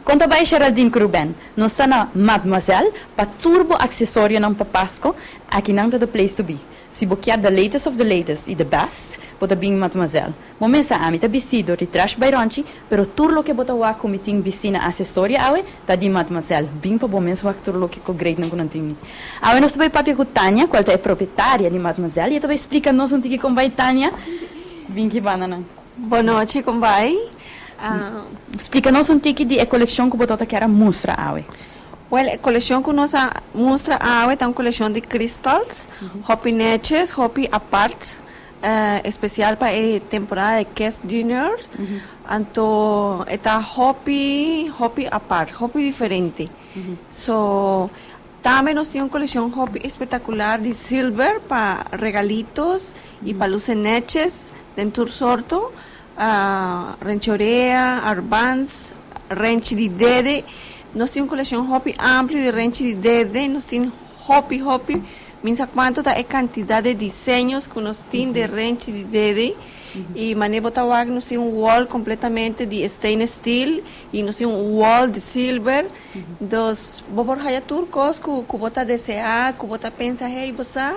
Con ta bay, Geraldine cu Ruben? Nos ta na Mademoiselle pa tur bo accesorionan pa Pasco, aki nan ta the place to be. Si bo kier the latest of the latest y the best, bo ta bin Mademoiselle. Bo mesa ami ta bisti dor di Trash by Ronchi, pero tur loke bo ta wak cu mi tin bisti na accesorio awe ta di Mademoiselle. Bin pa bo mes wak tur loke cu great nan cu nan tin. Awe nos ta bay papia cu Tania, cual ta e propietaria di Mademoiselle, y e ta bay splica nos un tiki con bay. Tania, bin ki banda nan. Bon nochi, con bay? Splica nos un tiki di e coleccion cu bo ta kier a mustra awe. Well, e coleccion cu nos a mustra awe ta un coleccion di crystals, hopi netjes, hopi apart, especial pa e temporada di kerstdinner. Anto e ta hopi, hopi apart, hopi diferente. So, tambe nos tin un coleccion hopi espectacular di silver pa regalitos y pa luces netjes den tur sorto, renchi orea, armband, renchi di dede. Nos tin un coleccion hopi amplio di renchi di dede, nos tin hopi, hopi. Mi n' sa cuanto ta e cantidad di diseño cu nos tin di renchi di dede. Y mane bo ta wak, nos tin un wall completamente di stainless steel y nos tin un wall di silver. Dus bo por haya tur cos cu bo ta desea, cu bo ta pensa, "Hey, bo sa,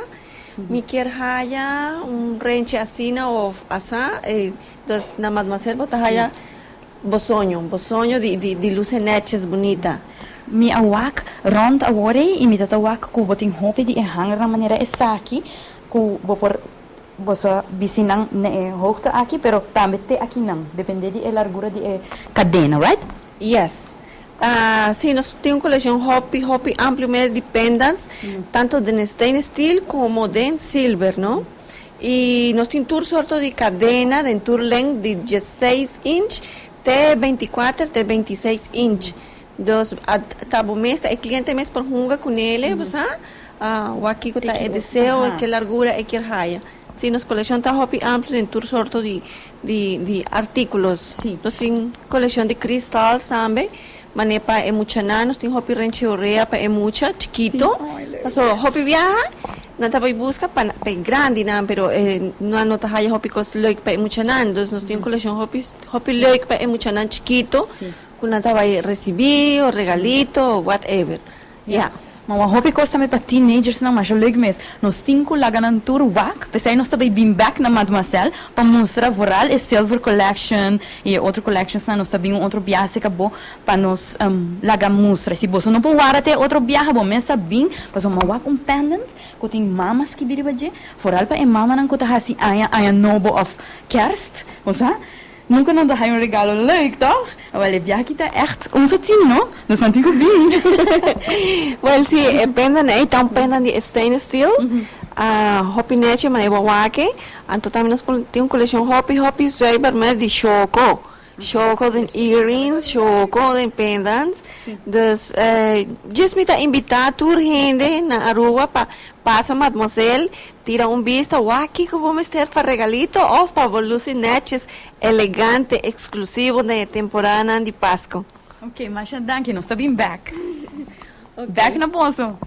mi kier haya un renchi asina of asa." Dus na Mademoiselle bo ta haya bo soño di luces netjes, bunita. Mi a wak rond awor y mi ta wak cu bo tin hopi di e hanger na manera esaki cu bo por bo bisti nan na e hoogte aki, pero tambe te aki nan, depende di e largura di e cadena, right? Yes. Si, nos tin un coleccion hopi, hopi amplio mes di pendants, tanto di stainless steel como di silver, no? Y nos tin tur sorto di cadena, di tur length di 16 inch te 24 te 26 inch. Dus ta bo mes, e cliente mes por hunga cu ne, bo sa, wak kico ta e deseo, ki largura e kier haya. Si, nos coleccion ta hopi amplio den tur sorto di articulo. Nos tin coleccion di crystals tambe, mane pa e muchanan, nos tin hopi renchi orea pa e mucha, chikito. So, hopi biaha, nan ta bay busca pa grandi nan, pero no ta haya hopi cos leuk pa e muchanan. Dus nos tin coleccion hopi, hopi leuk pa e muchanan chikito, cu nan ta bay recibi, o regalito, o whatever. Yeah. Ma hopi cos tambe pa teenagers nan, masha leuk mes. Nos tin cu laga nan tur wak, pesey nos tambe bin back na Mademoiselle pa mustra vooral e silver collection y otro collections nan. Nos tambe un otro biahe cabo pa nos laga mustra. Si bo no por warda te otro biahe, bo mes bin, paso m'a wak un pendant cu tin mama skibi riba dje, vooral pa e mama nan cu ta hasi aña nobo of kerst, o sea, nunca nan ta un regalo leuk, toch? Wel, e biahe ta echt un sotin, no? Nos nan tin cu bin. Well, si, e pendant ey ta un pendant di stainless steel. Hopi netjes, maar e wak. Anto tambe nos tin un coleccion hopi, hopi zuiver mes di choco. Choco den earrings, choco den pendants. Dus, just mi ta invita tur hende na Aruba pa pasa Mademoiselle, tira un bista, wak kico bo mester pa regalito of pa luci netjes, elegante, exclusivo den temporada di Pasco. Ok, masha danki, nos ta bin back. Okay. Back na boso.